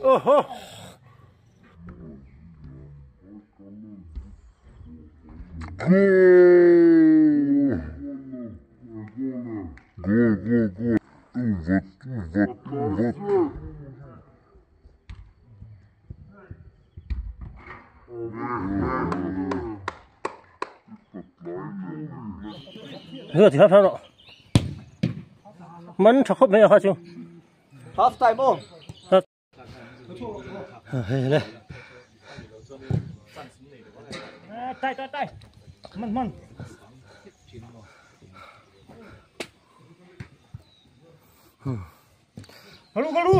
Oho. Man tha khawp mai a kha chu. Half time aw. Hei le. Tai tai tai. Man man. Kalu kalu.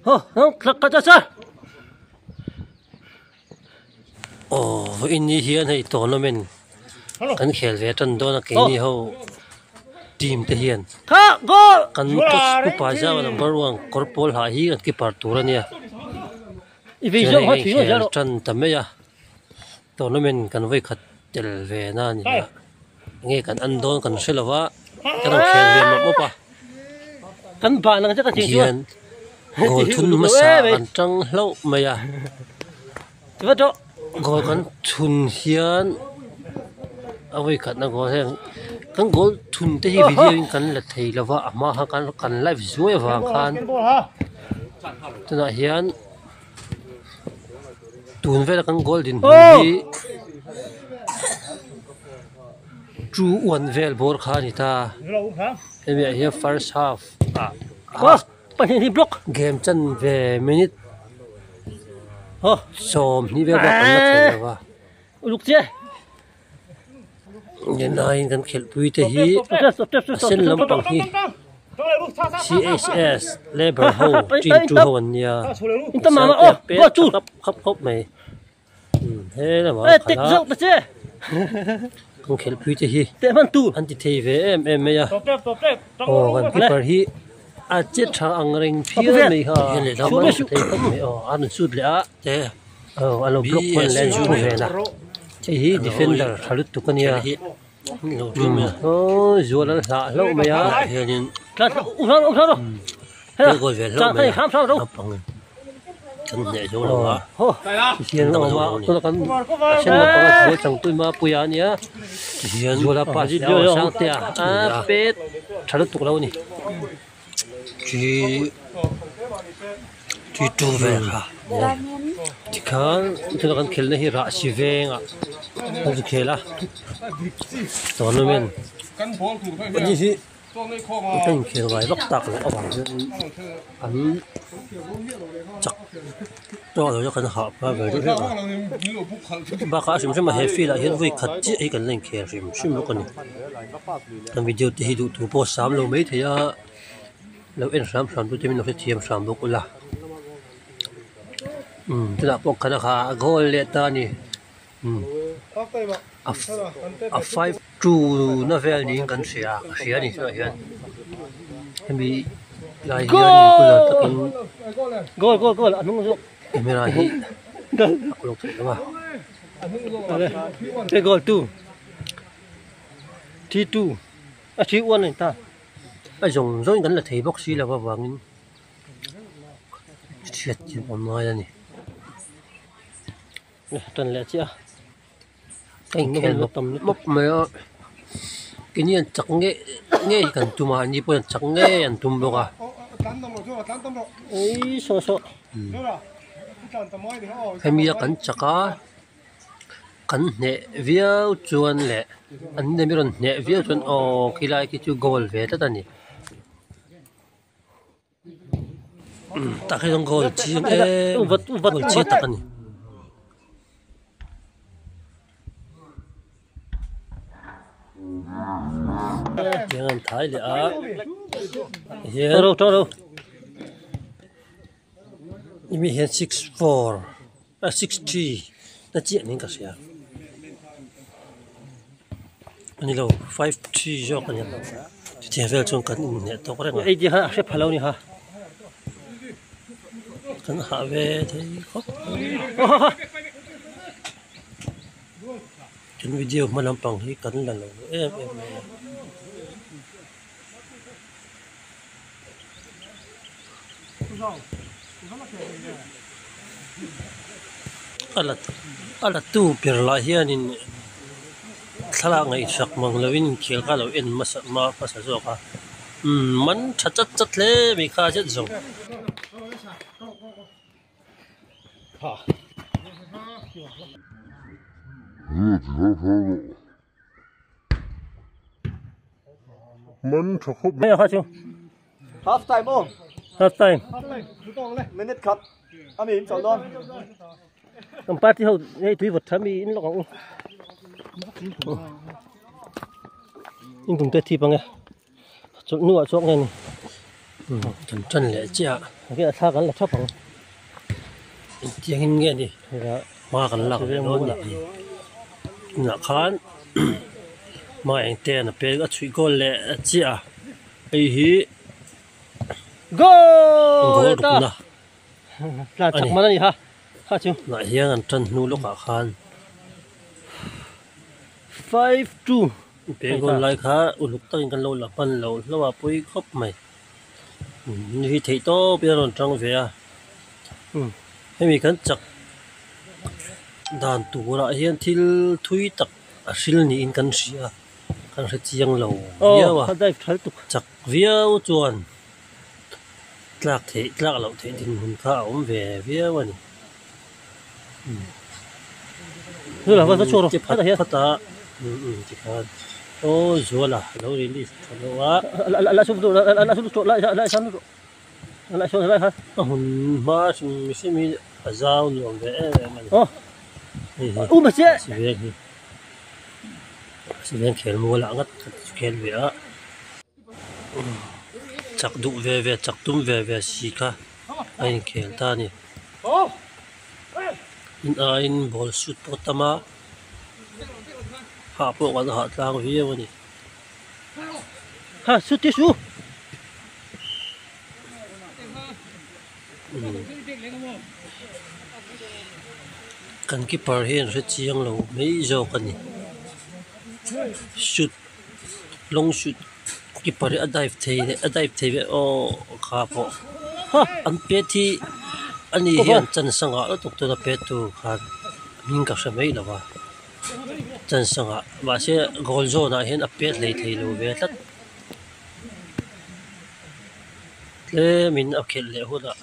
Ho, ho, ka cha cha. Aw, vawiin ni hian hei tournament kan khel ve tan dawn a keini ho team te hian kan coach pu Paizau number one kawr pawl hah hi an keeper tur a nia chuan hei a inkhel tan ta mai a tournament kan vawi khat tel ve na a ni a enge kan en dawn kan hre lo va kan rawn khel ve mawp mawp a hian goal thun hmasa an tang hlauh mai a goal kan chhun hian a vawi khatna goal heng kan goal thun te hi video in kan la thei lo va a hma khan kan live zuai avang khan tunah hian. Tun vela kan goal dinhmun hi 2-1 vel bawr kha a ni ta. Hemi ah hian first half ah half game chan ve minute 20 vel bak an la khel lo va. Ngenaiin kan khelhpui te hi a sen lampang hi CHS labour ho team two ho an nia sangte pet tha khap khap khawp mai he lamah a kal a kan khelhpui te hi an ti thei ve em em mai a aw kan keeper hi a che tha ang reng phian mai kha lehlam a rawn thei khawp mai aw a rawn shoot leh a aw a lo block hman leh a inchhu ve na. Hei hi defender tha lutuk a nia aw zual an hlah hlauh mai a tihian a awm a tuna kan a then lampang a zual changtu emaw a puia a nia zuala pass leh a Sangtea a pet tha lutuk lo a ni. Tikhan tuna kan khelhna hi rah si vengah kan zu khel a tournament ani hi ka inkhel ngai vak tak loh avang hian an chak tawk lo kan hah phah ve deuh hlek a bakah a hrim hrim a he field ah hian vawi khat chiah hi kan la inkhel hrim hrim bawk a ni. Kan video te hi duh tur pawh sam lo mai thei a lo en hram hram tu te min lo hrethiam hram bawk ula umm tunah pawh khan a kha a goal leh ta a ni umm a a 5-2 na vel niin kan hria ka hria a ni tunah hian hemi lai hian regular takin goal goal goal a hnung zawk camera hi a kulawk theih lo a. Goal 2. 3-2 a 3-1 a ni ta. A zawng zawngin kan la thei bawk si lo avangin hriat chu a ngai a ni. Tan leh chiah a. Ka inkhel mawp mawp mai a, keini an chak ngei ngei kan tum a, anni pawhin an chak ngei an tum bawk a. Ei saw saw. Hemi a kan chak a. Kan hneh viau chuan leh an nem i rawn hneh viau chuan aw khilai khi chu goal ve tlat a ni. Tah khi chuan goal chiang em goal chiang tak a ni. Tiang an thai leh a hian hemi hian 6-4. A 6-3 na chiah niin ka hria a ni lo 5-3 zawk a ni ang chutiang vel chuan kan inhneh tawk reng a ei tih kha a hre pha lo a ni kha kan hah ve thei khawp mai. Kan video hma lampang hi kan la lo em em mai a. A la a la tu ber lah hianin thlalak ngaihsak mang lovin inkhel kha a lo en hmasa hmasa zawk a umm man tha chat chat hle mai kha zet zawng. Man tha khawp mai a kha chu. Half time aw. Half time. Minute khat ami in chawlh dawn. Kan party ho hei tui vawt tha mi in lawk ang u. In kum te thip ang e. Chawlh hnuah chuak nge ni. Kan tan leh chiah a. Hei a thla kan la thap ang. Engtiang in nge ni hma kan lak ve dawn ni. Tunah khan hma eng te an a pek a chhuih goal leh chiah a. Hei hi goal rukna a ni. Tunah hian an tan hnu lawkah khan 5-2 Pe goal lai kha uluk takin kan lo la hman loh hlauh a pawi khawp mai. Ni hi theih tawp in a rawn tang ve a. Hemi kan chak dan turah hian thil thui tak a hril niin kan hria a, kan hre chiang lo viau a. Chak viau chuan tlak theih tlak loh theih dinhmun kha a awm ve viau a ni. Ti phat phat a tikhan aw Zuala a lo release tha lo a. A hun hma hrim hrim hi a zau nuam ve em em a ni. Hei hi si veng hi si veng khel mual ah ngat khat chu khel ve a chak duh ve ve chak tum ve ve si kha a inkhel ta a ni. In aiin ball shoot pawh a tam a, hah pawh kan hah tlang viau a ni. Ha shoot ti su. Kan keeper hian hre chiang lo mai zawk a ni. Shoot long shoot keeper hi a dive thei leh a dive thei ve aw kha pawh an pet hi ani hian chan sangah lutuk tuna pet tur khan hming ka hre mai lo va chan sangah mahse goal zawn ah hian a pet hlei thei lo ve tlat tlem in a khelh leh hunah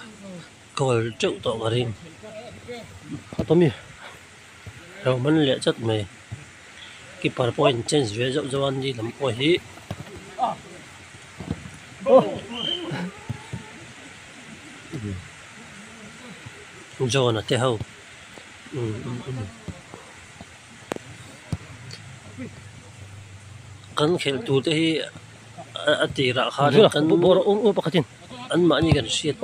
goal teuh tawh ka ring lo man leh chat mai. Keeper pawh a in change ve zauh zauh a ni lam pawh hi John a te ho kan khelh tur te hi a tirah khan kan an mahni kan hriat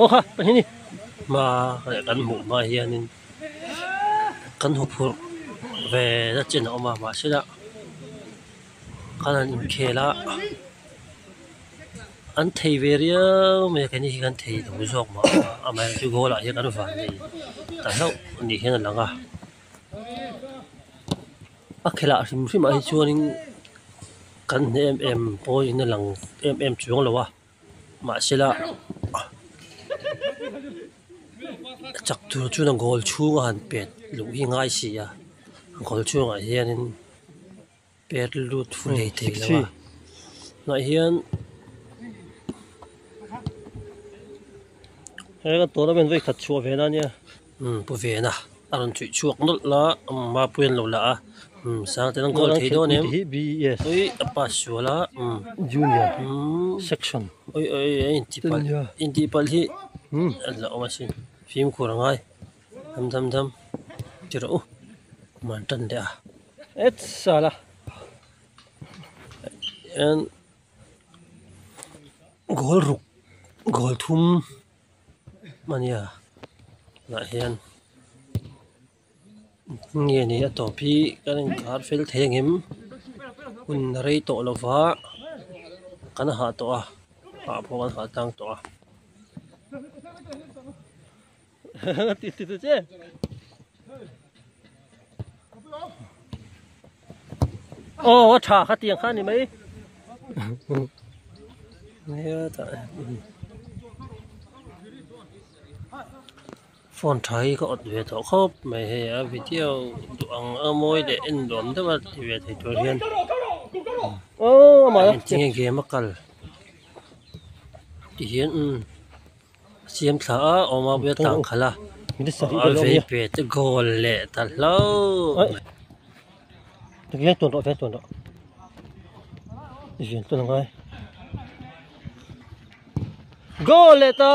hma leh kan hmuh hma hianin. Kan huphurh ve na chin a awm a mahse lah khan an inkhel a an thei ve riau mai a keini hi kan thei lo zawk mah a amaherawhchu goal ah hian kan van nei ta hlauh ni hian a lang a a khelh ah hrim hrim ah hi chuanin kan hne em em pawhin a lang em em chuang lo a. Mahsela chak tur chuan a goal chhung a han pet luh hi ngai si a goal chhungah hianin pet lut fu hlei thei lo a tunah hian he ka tournament vawi khat chhuah ve na ania umm pu vena a rawn chhuih chhuak nawlh la mapui an lo la a umm sangte an goal thei dawn em ui a pass sual a umm junior section ui ui a intih palh intih palh hi a la awm asin fimkhur a ngai dam dam dam ti rawh u man tan leh a et sala en goal ruk goal thum ania tunah hian nge ni a tawp hi kan inkar fel thei ang em hun a rei tawh lo va kan hah tawh a hah pawh kan hah tlang tawh a. Aw a tha kha tiang kha a ni mai. Phone tha hi ka awt ve tawh khawp mai hei a video duh ang a mawi leh en nuam deuh a ti ve thei tur hian tinge game a kal ti hian umm a siam thla a awm a buia tang khalh a a vei pe te goal leh ta hlauh mai. Goal leh ta.